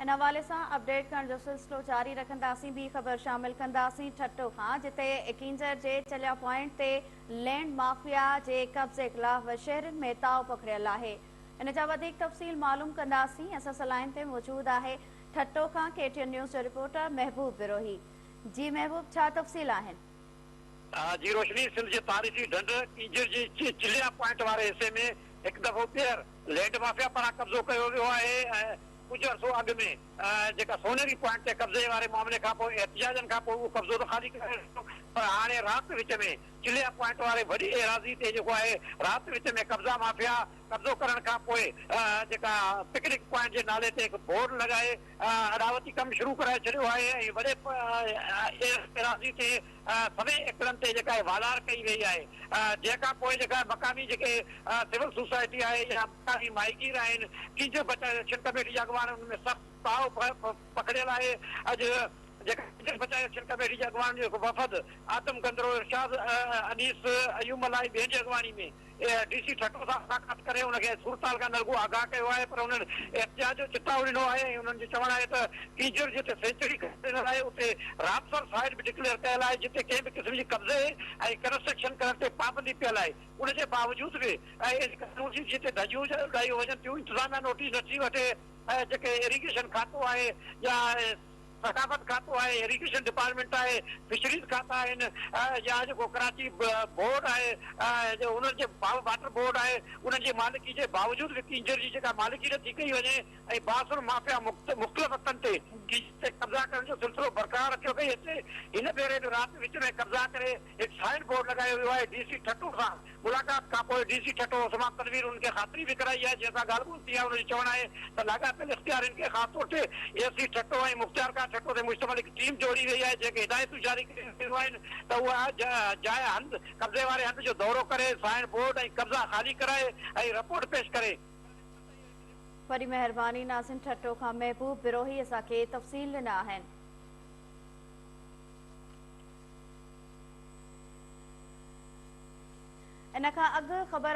ان حوالي سان اپڊيٽ ڪرڻ جو سلسلو جاري رکنداسين. ٻي خبر شامل ڪنداسين ٺٽو کان، جتي ڪينجهر جي چليا پوائنٽ تي لينڊ مافيا جي قبضي خلاف شهرين ۾ تاء پکڙيل آهي. ان جا وڌيڪ تفصيل معلوم ڪنداسين. اسان سان لائين تي موجود آهي ٺٽو کان ڪي ٽي اين نيوز جو رپورٽر محبوب بروهي. جي محبوب ڇا تفصيل آهن؟ جي روشني سنڌ جي تاريخي ڍنڍ ڪينجهر جي چليا پوائنٽ واري حصي ۾ هڪ دفعو ٻيهر لينڊ مافيا پاران قبضو ڪيو ويو آهي ۽ ڪجهه عرصو اڳ ۾ جيڪا سونهري پوائنٽ تي قبضي واري معاملي کانپوء احتجاجن کانپوء اهو قبضو ته خالي ڪرايو ويو پر هاڻي رات وچ ۾ چليا پوائنٽ واري وڏي ايراضي تي جيڪو آهي رات وچ ۾ قبضا مافيا قبضو ڪرڻ کانپوء جيڪا پڪنڪ پوائنٽ جي نالي تي هڪ بورڊ لڳائي اڏاوتي ڪم شروع ڪرائي ڇڏيو آهي ۽ وڏي ايراضي تي سوين ايڪڙن تي جيڪا آهي والار ڪئي وئي آهي جنهن کان پوء جيڪا مقامي جيڪي سول سوسائٽي آهي يا مقامي ماهيگير آهن ڪينجهر بچاء ايڪشن ڪميٽي جا اڳواڻ انهن ۾ سخت تاء پکڙيل آهي اڄ جيڪا ڪينجهر بچاء ايڪشن ڪميٽي جي اڳواڻن جو هڪ وفد آدم گندرو ارشاد انيس ايوب ملاحي ٻين جي اڳواڻي ۾ ڊي سي ٺٽو سان ملاقات ڪري ان کي صورتحال کان نه رڳو آگاهه ڪيو آهي پر انهن احتجاج جو چتاء ڏنو آهي ۽ انهن جو چوڻ آهي ته ڪينجهر جتي سينچري ڏنل آهي اتي رامسر سائيٽ به ڊڪليئر ڪيل آهي جتي ڪنهن به قسم جي قبضي ۽ ڪنسٽرڪشن ڪرڻ تي پابندي پيل آهي ان جي باوجود به ۽ جتي ڌڄيون اڏايون وڃن ٿيون انتظاميا نوٽيس نٿي وٺي ۽ جيڪي ايريگيشن کاتو آهي يا ثقافت کاتو آهي، ايريگيشن ڊپارٽمينٽ آهي، فشريز کاتا آهن يا جيڪو ڪراچي بورڊ آهي انهن جي واٽر بورڊ آهي انهن جي مالڪي جي باوجود به ڪينجهر جي جيڪا مالڪي نه ٿي ڪئي وڃي ۽ بااثر مافيا مختلف وقتن تي ڪينجهر تي قبضا ڪرڻ جو سلسلو برقرار رکيو پئي اچي هن ڀيري به رات وچ ۾ قبضا ڪري هڪ سائن بورڊ لڳايو ويو آهي ڊي سي ٺٽو سان ملاقات کانپوء ڊي سي ٺٽو عثمان تنوير انهن کي خاطري به ڪرائي آهي جنهن سان ڳالهه ٻولهه ٿي آهي ان جو چوڻ آهي ته لاڳاپيل اختيارين کي خاص طور تي اي سي ٺٽو ۽ مختيارڪار ٺٽو تي مشتمل هڪ ٽيم جوڙي وئي آهي جنهن کي هدايتون جاري ڪيون ويون آهن ته اها جاء هنڌ قبضي واري هنڌ جو دورو ڪري سائن بورڊ ۽ قبضا خالي ڪرائي ۽ رپورٽ پيش ڪري. وڏي مهرباني ناظم ٺٽو کان محبوب بروهي اسان کي تفصيل ڏنا آهن. ان کان اڳ خبر.